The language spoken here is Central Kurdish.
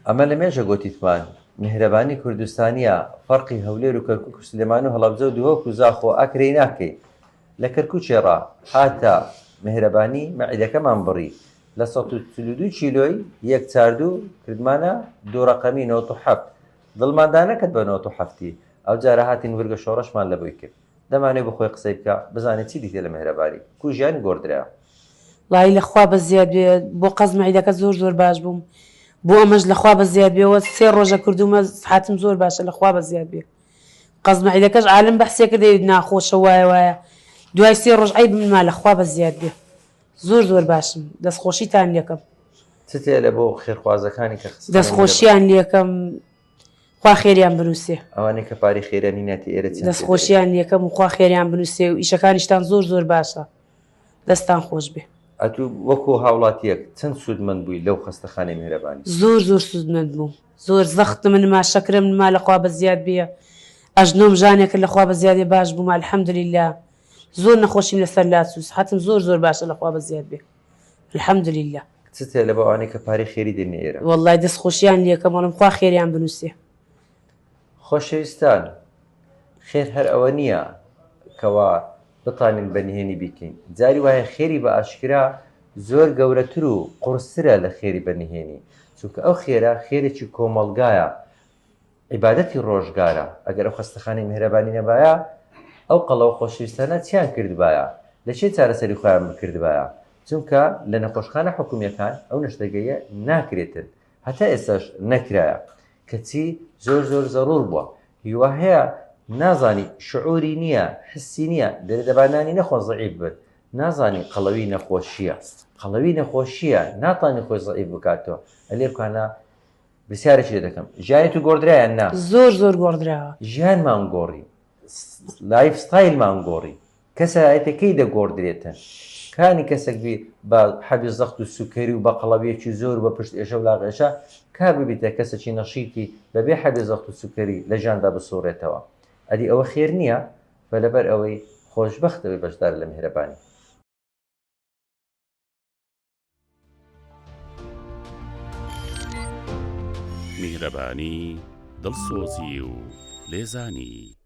ئەمە لە مێژە گۆتیتمان میهرەبانی کوردستانیە فەرقی هەولێر و کەرکوک و سلێمانی و هەڵەبجە و دهۆک و زاخۆ ئاکرەی ناکەی لە کەرکوکێ ڕا هاتە میهرەبانی مەعیدەکەمان بڕی لە 142 کیلۆی یەک چاردوو کردمانە دوو ڕەقەمی 97 دڵمان دانەکرد بە 97ی ئەو جارە هاتین ورگە شۆڕشمان لە بۆی کرد دەمانەوێ بۆ خۆی قسەی بکا بزانێ چی دیتێ لە میهرەبانی کو ژیانی گۆڕدرا. وەڵایی لە خوا بەزیاد بێ بۆ قەز مەعیدەکە زۆر زۆر باش بووم بۆ ئەمەش لە خوا بەزیاد بێ وە سێ ڕۆژە کردوومە سحاتم زۆر باشە لە خوا بەزیاد بێ قەز مەعیدەکەش عالم بەحسێ کرد دەیوت ناخۆشە وایە وایە دوای سێ ڕۆژ عەیبم نما لە خوا بەزیاد بێ زۆر زۆر باشم دەست خۆشیتان لێکەم. چ تێلە بۆ خێرخوازەکانی کە خستنە دەست خۆشیان لێکەم خوا خێریان بنوسێ. ئەوانەی کە پارەی خێریان هیناتی ئێرە چیان دەست خۆشیان لێکەم و خوا خێریان بنوسێ و ئیشەکانیشتان زۆر زۆر باشە دەستان خۆش بێ. ئەتوو وەکو هاوڵاتیەک چەند سوودمەند بووی لەو خەستەخانەی میهرەبانی؟ زۆر زۆر سوودمەند بووم زۆر زەختم نما شەکرەم نما لەخوا بەزیاد بێ ئەژنۆم ژانێ کرد لەخوا بەزیاد بێ باش بووم الحمدللە زۆر نەخۆشیم لەسەر لاچوو سحەتم زۆر زۆر باشە لەخوا بەزیاد بێ الحمدللە. چت هەیە لە بۆ ئەوانەی کە پارەی خێری دێننە ئێرە؟ وەڵای دەست خۆشیان لێکەم ئەڵێم خوا خێریان بنوسێ. خۆشەویستان خێر هەر ئەوە نییە کەوا بتانین بە نهێنی بیکەین جاری وایە خێری بە ئاشکرا زۆر گەورەتر و قورسترە لە خێری بە نهێنی چونکە ئەو خێرە خێرێکی کۆمەڵگایە عیبادەتی ڕۆژگارە ئەگەر ئەو خەستەخانەی میهرەبانی نەبایە ئەو قەڵەوە خۆشەویستانە چیان کردبایە لە چێ چارەسەری خۆیان بکردبایە چونکە لە نەخۆشخانە حکومیەکان ئەو نەشتەرگەریە ناکرێتن هەتا ئێستاش نەکرایە کەچی زۆر زۆر زەرور بووە هیوا هەیە نازانی شعوری نییە حسی نییە دەرێ دەبا نانی نەخۆن زەعیف بن نازانی قەڵەوی نەخۆشیە قەڵەوی نەخۆشیە ناتانی خۆی زەعیف بکاتەوە ئەلێ بکانە پرسیارێکی لێ دەکەم ژیانی تو گۆڕدرا یان نا؟ زۆر زۆر گۆڕدراوە. ژیانمان گۆڕی life style مان گۆڕی کەسایەتەکەی دەگۆڕدرێتن کانی کەسێک بی بە حەبی زەخت و سوکەری و بە قەڵەویەکی زۆر و بە پشت ئێشە و لاق ئێشە کا ببیتە کەسێکی نەشیتی بەبێ حەبی زەخت و سوکەری لە ژیاندا بسوڕێتەوە ئەدی ئەوە خێر نییە؟ بە لەبەر ئەوەی خۆشبەختە ئەوەی بەشدارە لە میهرەبانی. میهرەبانی، دڵسۆزی و لێزانی.